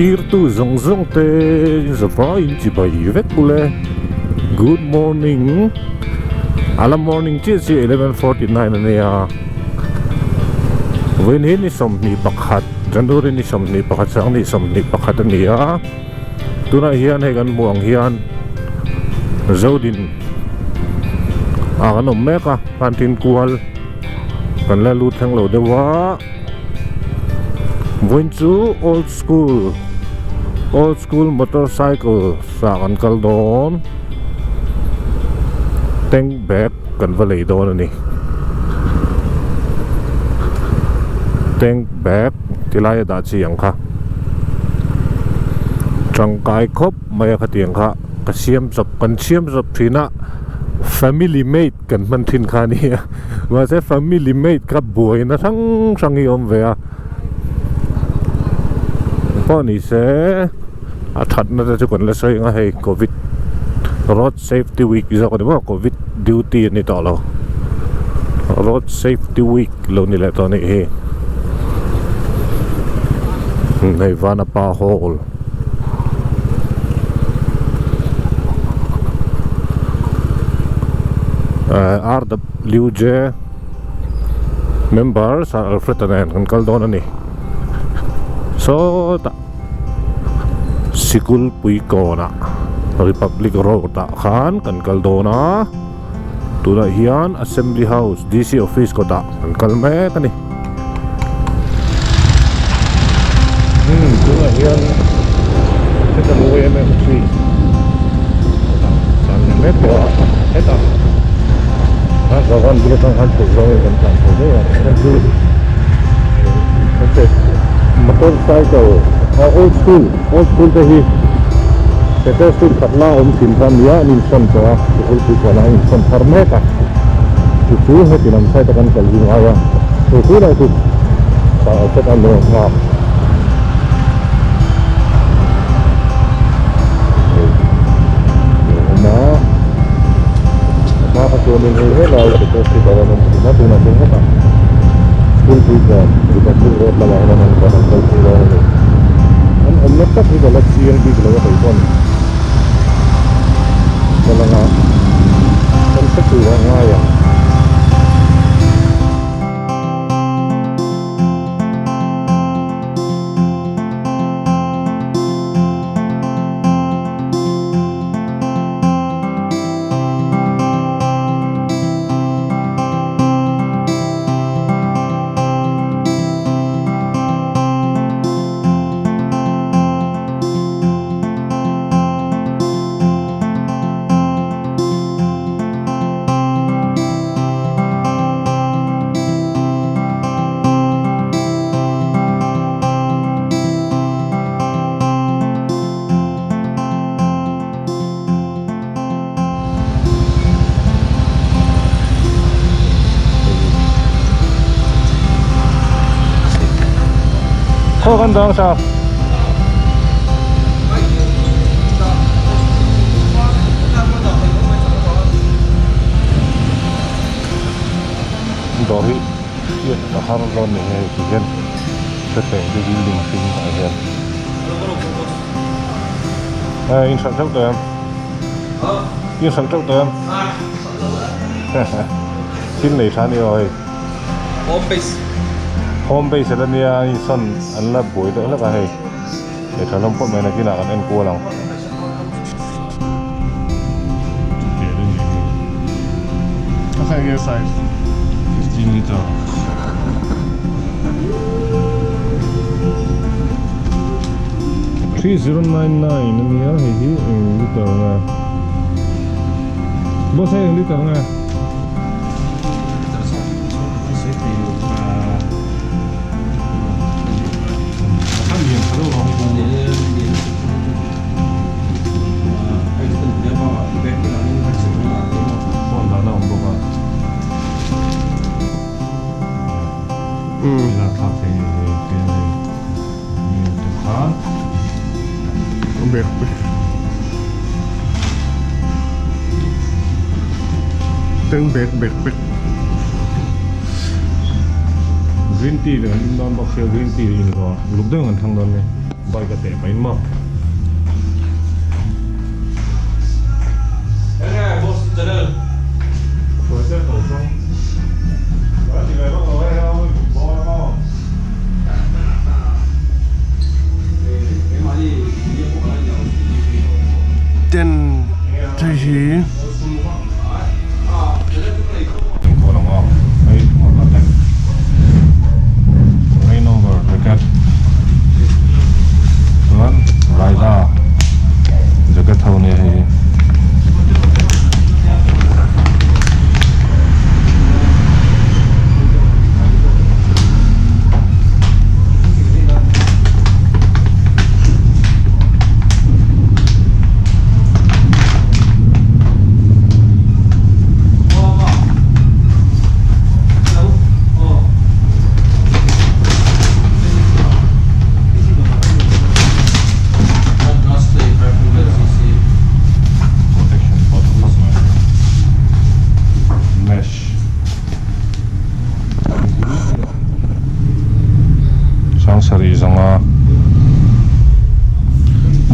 Thirtu zawng zawng te zavaiin chibai vek ule good morning a la morning chiah chiah 11:49 a nia vawiin hi ni 21 January ni 21 sang ni 21 a ni a tunah hian hei kan hmuh ang hian Zodin ah kan awm mek a kantin kual kan la lut thleng lo deuh a. Vawiin chu old school old school motorcycle ah kan kal dawn tank bag kan va lei dawn a ni tank bag ti lai a dah chi ang kha tangkai khawp mai a khatiang kha ka siam chawp kan siam chawp thin a family mate kan hman thin kha a nia. Mahse family mate kha buaina hrang hrang hi a awm ve a pawh ni se a thatna te chu kan la sawi ang a hei covid road safety week zawk a ni maw covid duty a ni tawh lo road safety week lo ni leh tawh a nih hi hei vanapa hall. RWJ member Sir Alfred a nen kan kal dawn a ni sawtah sikul puikawnah Republic road ah khan kan kal dawn a tunah hian Assembly House DC office kawtah kan kal mek a ni. Tunah hian heta mawi em em tree tlan leh mek tawh a hetah Rajbhavan bul atang khan chho zawngin kan tlan chho daih a heng chu motorcycle old school old school te hi petrol street khat la awm thin kha a nia an insawn tawh a Sikul chuan a insawn thar mek a chu chu heti lam side a kan kal hi ngai a chu chu lai chu set a lawng nghak awm a a hma kha chuanin hei helai petrol street ah hian awm thin a tunah chuan hetah school pui chuan Republic road lamah hian an kal an kal phei dawn a ni an awmna tak hi ka la chiang bik lo a kei pawn. Ka lang a, kan hre tur a ngai ang. Khaw kan dang sa. Dawr hi hriat a har dawn ni hei ti hian hreteng te building hring ah hian eh in hralh teuh tawh em in hralh teuh tawh em thil nei tha a ni aw hei. Home base. Home base ala nia a insawn an la buai deuh hlek a hei. Hei tha hlawm khawp mai nakinah kan en kual ang. Size 15 liter. 3099 a nia hei hi eng liter nge? Boss hei eng liter nge? Teng bek bek bek. Green tea kan in dawn bawk sia green tea in zawh luk deuh kan thlang dawn ni. Bike a teh mai maw. Tent te hi. Chuan Raida jacket ho nia hei hi. Protection pawh tha khawp mai mesh sangsarih zawnga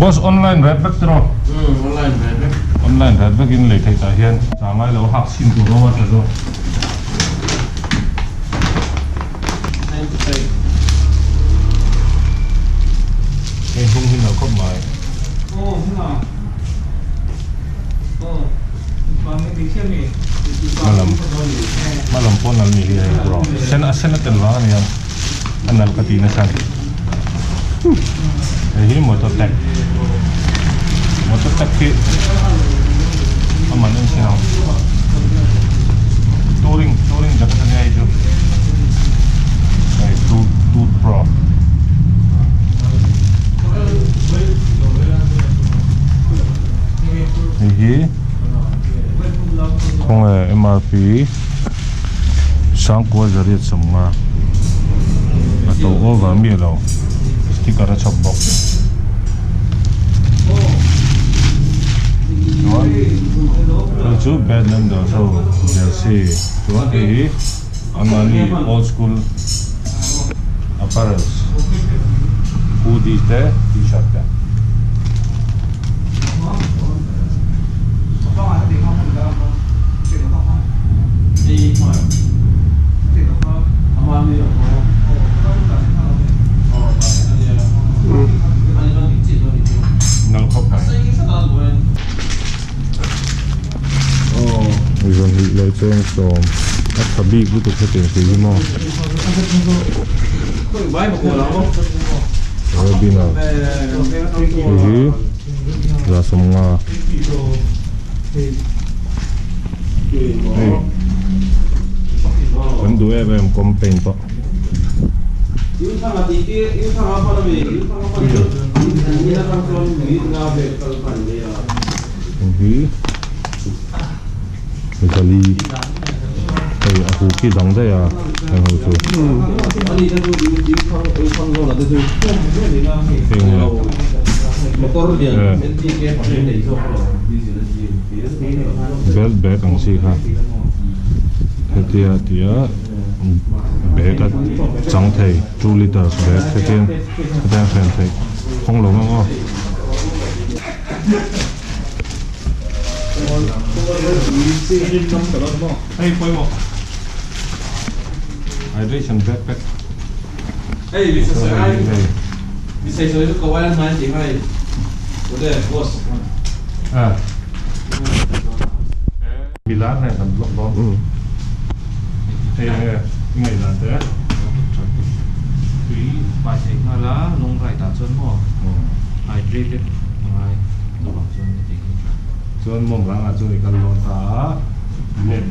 boss online ret vek tiraw online ret vek in lei theih tah hian changai lo hak chhin tur awm a tha zawk. Hei hnung hi nalh khawp mai. Hmalam hmalam pawh nalh ni hi hei bro sen a sen a tel vang a nia a nalh ka tih nasa hei hi motor tag motor tag hi a man en chin ang touring touring jacket a nia hei chu hei two two pro. Hei hi khawnge MRP Sangkua zariat sawmnga a to over miah lo sticker a chhawp bawk chuan hei chu Badlanders ho jersey chuan hei hi Amani old school apparels hoodie te t-shirt te. Nalh khawp mai. Zawhnih leh cheng sawm a tha bik lutuk hetiang tih hi maw. Robina hei hi za sawmnga hei kan duh em em campaign pawh. Heng hi Gali hei a hu khi dang daih a heng ho chu heng belt bag ang chi kha hetia tia bag a chang thei two liters bag hetiang hetiang hren theih kawng lo ang aw. Hei pawimawh hydration backpack Milan nen kan block dawn hei enge i ngaihdan te Tui pai theih nghal a long ride ah chuan maw hydrated a ngai lovang chuan ka tih hi. Chuan mawm rang ah chuan i kal dawn ta a i let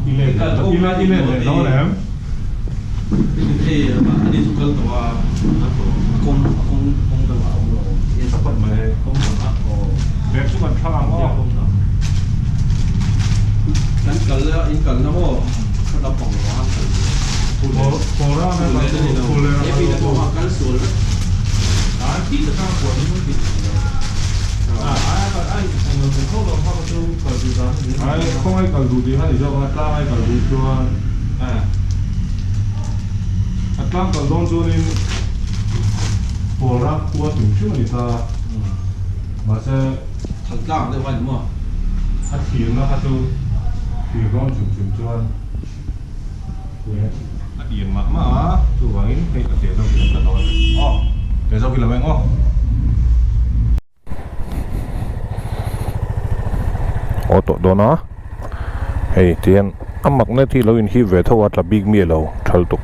i let i let leh dawn em? Tha phawt mai hei. Bag chu kan thlang ang aw. Kawra na kal chu Ai khawngaih kal duh tih kha ni zawk a tlang ai kal duh chuan a tlang kal dawn chuanin. Pawlrah khua hrim hrim a ni ta a, mahse. Thal tlang deuh a ni maw? A thirna kha chu thir dawn hrim hrim chuan a iang mah mah a, chuvangin hei a te zawk hi kan la dawn aw, te zawk hi la meng aw. Aw tawh dawn a, hei tihian a magnet hi lo inhip ve tho a tla bik miah lo thal tuk.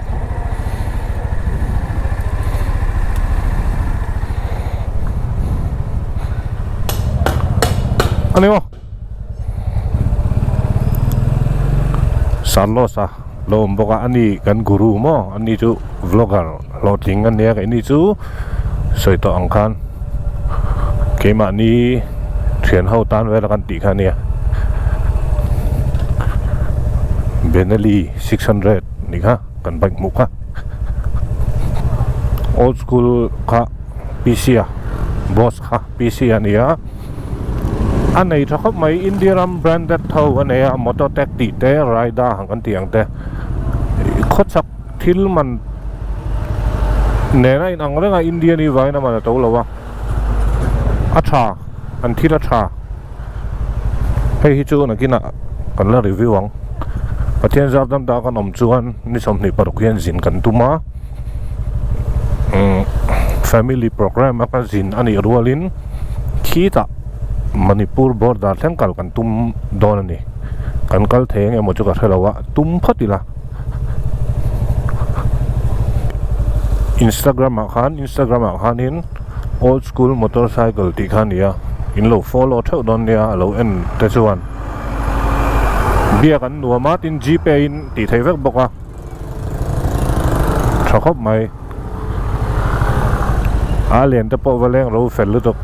A ni maw? Carlos a lo awm bawk a, ani kan guru maw ani chu vlogger hlawhtling a nia keini chu sawi tawh ang khan keimahni thian ho tan vel a kan tih kha a nia Benelli 600 ni kha kan bike hmuh kha old school kha P C a boss kha P C a nia a nei tha khawp mai India ram branded ho a nei a Mototech tih te Raida ang kan tih ang te khawchhak thil man nena inang reng a Indian hi vain a man a to lo a a tha an thil a tha hei hi chu nakinah kan la review ang Pathian zar dam ta kan awm chuan ni 26 hian zin kan tum a umm family program a ka zin a nih rualin khitah Manipur border thleng kal kan tum dawn a ni kan kal thei eng emaw chu ka hre lo a tum phawt ila. Instagram ah khan Instagram ah khanin old school motorcycle tih kha a ni a in lo follow theuh dawn nia a lo en te chuan biak an nuam a tin gpay in tih theih vek bawk a tha khawp mai a lian te pawh va leng ro fel lutuk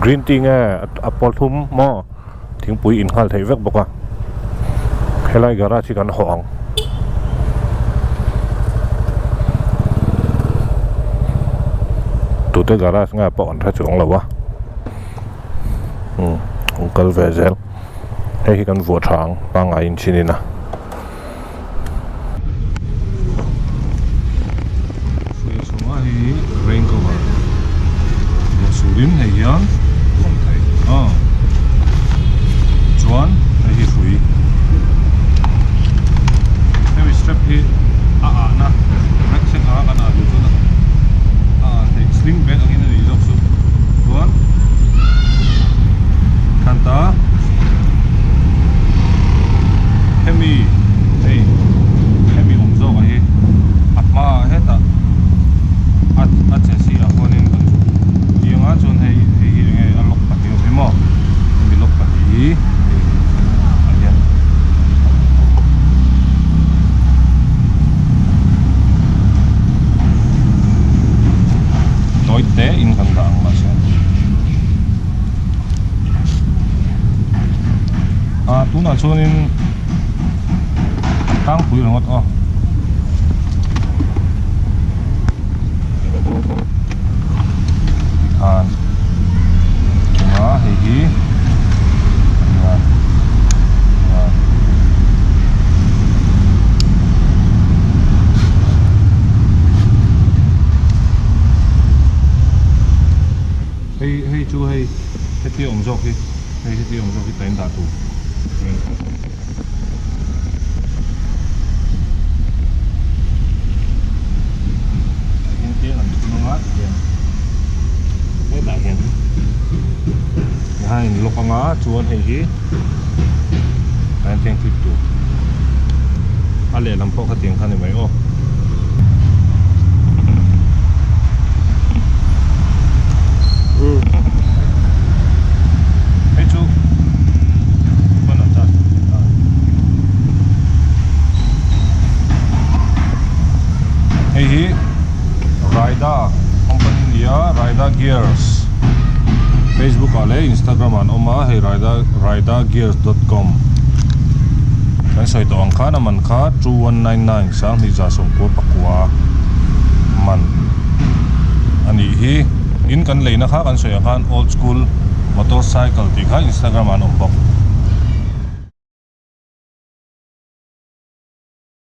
green tea nge a pawl thum maw. Thingpui in nghal theih vek bawk a, helai garage hi kan hawh ang. Tute garage nge pawh an hre chuang lo a, umm an kal ve zel, hei hi kan vuah tha ang pangngai in chhin in a. Hruai chhunga hi rain cover ruah surin hei hian tuam theih a chuan hei hi hrui hemi strap hi a ahna rucksack anga kan ah duh chuan a ah theih sling bag angin a nih zawk chu chuan khanta hemi hei hemi awm zawk ah hi a hma ah hetah a a che si ah khuanin kan zuk chiang a chuan hei hei hi enge a lock pahnih awm hi maw hemi lock pahnih hi hei ah hian tawi te in kan dah ang mahse. Ah tunah chuanin tlangpui ringawt aw tikhan chunga hei hi a nia hei hei chu hei heti awm zawk hi hei heti awm zawk hi ta in dah tur hian tiang an thun anga tihian hetah hian tihian in lock anga chuan hei hi tihian tiang clip tur a lehlam pawh kha tiang kha a ni mai aw. Hei chu phone a charge lo tih ta hei hi Raida company nia Raida Gears Facebook ah leh Instagram ah an awm a hei Raida raidagears dot com kan sawi tawh ang khan a man kha 2199 2199 man a nih hi in kan leina kha kan sawi ang khan old school motorcycle tih kha Instagram ah an awm bawk.